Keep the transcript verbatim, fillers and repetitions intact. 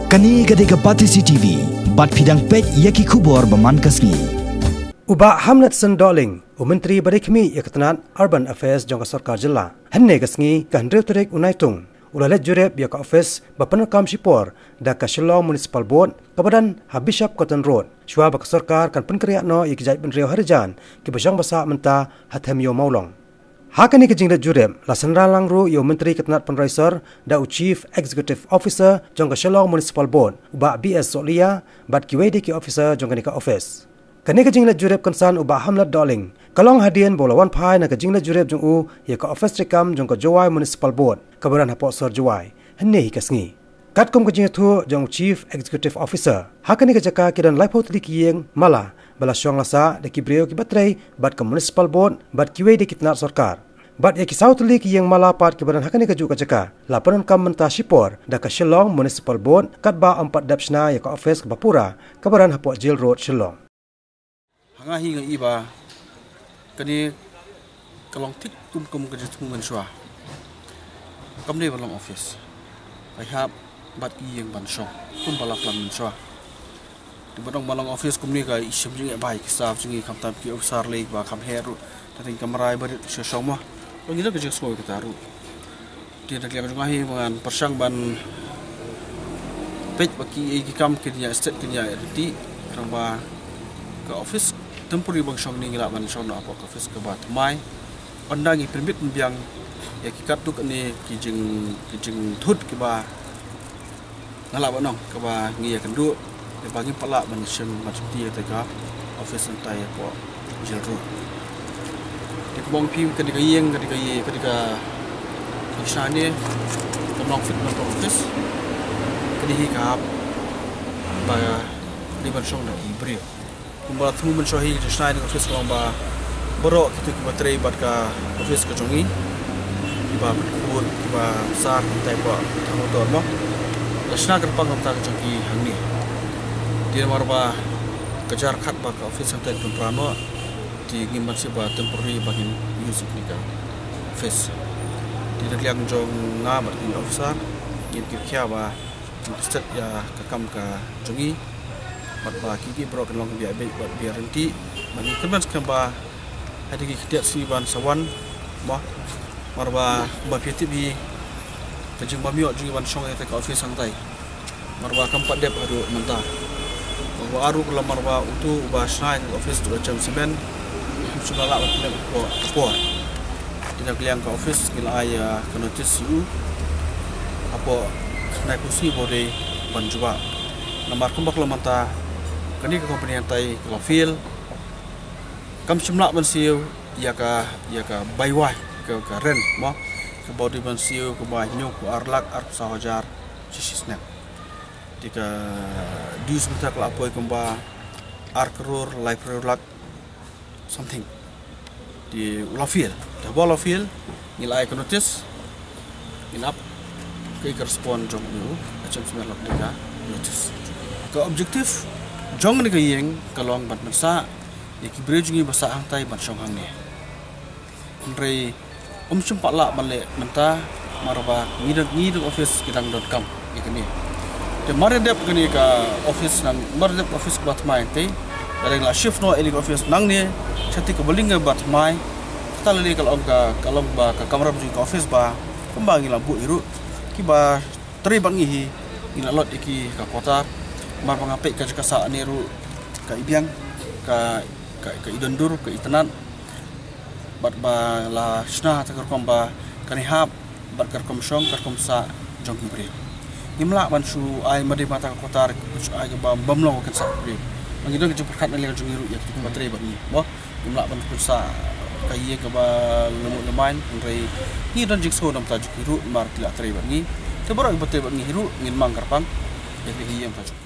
Kane ka dei ka Batesi T V, bad phi dang peit ïa ki khubor ba man ka sngi. U Bah Hamletson Dohling, u Myntri ba dei khmih ïa ka tnat Urban Affairs jong ka Sorkar Jylla, hynne ka sngi ka hynriew tarik u Naitung, u la leit jurip ïa ka office ba pyndonkam shipor da ka Shillong Municipal Board kaba don ha Bishop Cotton Road, shuwa ba ka sorkar kan pynkynriah noh ïa ki jaitbynriew hajan kiba shong ba sah mynta ha Them Ïew Mawlong. Ha kane ka jingleit jurip, la synran lang ruh ïa u Myntri ka tnat pynroi sor da u Chief Executive Officer jong ka Shillong Municipal Board, u Bah B S Sohliya, bad kiwei de ki officer jong kane ka office. Kane ka jingleit jurip kynsan u Bah Hamlet Dohling ka long hadien ba u la wan phai na ka jingleit jurip jong u ïa ka office treikam jong ka Jowai Municipal Board kaba don hapoh sor Jowai, hynne hi ka sngi. Katkum ka jingïathuh jong u Chief Executive Officer, ha kane ka jaka ki don laiphew tylli ki ïing mala ba la shong la sah da ki briew kiba trei bad ka Municipal Board bad kiwei de ki tnat sorkar. Bad ïa ki saw tylli ki ïing mala pat kiba don ha kane kajuh ka jaka la pyndonkam mynta shipor da ka Shillong Municipal Board, katba ym pat dep shna ïa ka office kaba pura kaba don hapoh Jail Road, Shillong. Ha nga hi nga i ba kane ka long thik kum kum ka jingthmu mynshuwa. Kam dei ban long office, ka hap bad ki ïing ban shong kumba la plan mynshuwa. Te ban ong ban long office kumne ka i shim jingeh ba ïa ki staff jong ngi, khamtam ki officer lei ba kham heh ruh, te tang kamra ba rit sha shong mo. Long ïa ka jingsngew kata ruh. Te na ka liang jong nga hi ba ngan pyrshang ban peit ba kiei ki kam kin ïa stet kin ïa riti, khnang ba ka office temporary ba ngi shong ne ngi lah ban shong noh hapoh ka office kaba thymmai. Ynda ngi pynbit pynbiang ïa ki katto katne ki jing, ki jingthut kiba nga lah ban ong kaba ngi ïakynduh, ïa ba ngim pat lah ban shim ban shim ti ïa ka office hangtai hapoh Jail Road. Te kumba ong phi, kane ka ïing, kane ka ïing, kane ka, ka shna ne kam long fit ban long office. Kane hi ka hap ba dei ban shong da ki briew. Kumba la thmu mynshuwa hi ka jingshna ïa ka office ka long ba baroh kito kiba trei bad ka office ka jong ngi, kiba pynkhuid, kiba sar hangtai hapoh thang motor mo, la shna kyrpang na ka bynta ka jong ki hangne. Te namar ba ka jar khat ba ka office hangtai la pynpra noh, te ngim banse ba temporary ba ngin use ïa kane ka office. Te na ka liang jong nga bad ki officer ngin kyrkhu ba ngin stet ïa ka kam ka jong ngi, bad ba ki, ki baroh kin long biang bad biang rynti, bad ngi kyrmen skhem ba hadien ki khyndiat sngi ban sa wan mo, namar ba kumba phi tip hi ka jingbym ïoh jong ngi ban shong ïa ka office hangtai, namar ba kam pat dep haduh mynta. Ba ar ruh ka long namar ba uto uba shna ïa ka office uto u James Semen, ngim shym la lah ban pynlong ka por. Te na ka liang ka office ngi la ai ïa ka notice ïa u hapoh khyndai phew sngi ba u dei ban jubab. Namar kumba ka long mynta, kane ka company hangtai ka la fail. Kam shym lah ban siew ïa ka, ïa ka bai wai, ka, ka rent mo, kaba u dei ban siew kumba hynñiew phew ar lak arphew saw hajar shi snem. Te ka dues mynta ka la poi kumba ar klur laiphew lak something. Te u la fail. Te haba u la fail, ngi la ai ka notice, ngin ap kaei ka respond jong u, ka James Semen la ai ka notice. Ka objective jong kane ka ïing ka long ban pynsah ïa ki briew jong ngi ba sah hangtai ban shong hangne. Hynrei ym shym pat lah ban leh mynta, namar ba ngi dang, ngi dang office ki dang donkam ïa kane. Te mar dep kane ka office nang, mar dep office kaba thymmai te, lada ngi la shift noh ïa kane ka office nangne sha kata ka building kaba thymmai, kata lei ka long ka, ka long ba ka kamra ba jong ka office ba kumba ngi la buh hi ruh, kiba trei bad ngi hi, ngi la lot ïa ki ha ka quarter. Namar ba nga peit ka jaka sah ne ruh ka i biang, ka, ka, ka i dondur, ka itynnad. Bad ba la shna ha ka rukom ba kan ïahap bad ka rukom shong, ka rukom sah jong ki briew. Ngim lah ban shu ai madi mata ka quarter, shu ai kaba bym long kan sah briew. Ba ngi don ka jingpyrkhat na liang jong ngi ruh ïa kito kiba trei bad ngi. Mo, ngim lah ban pynsah ka ïing kaba lyngngoh lyngngoh, hynrei ngi don jingsngew na ka bynta jong ki ruh namar ki la trei bad ngi. Te baroh kiba trei bad ngi ruh ngin mang kyrpang ïa ka ïing ka jong ki.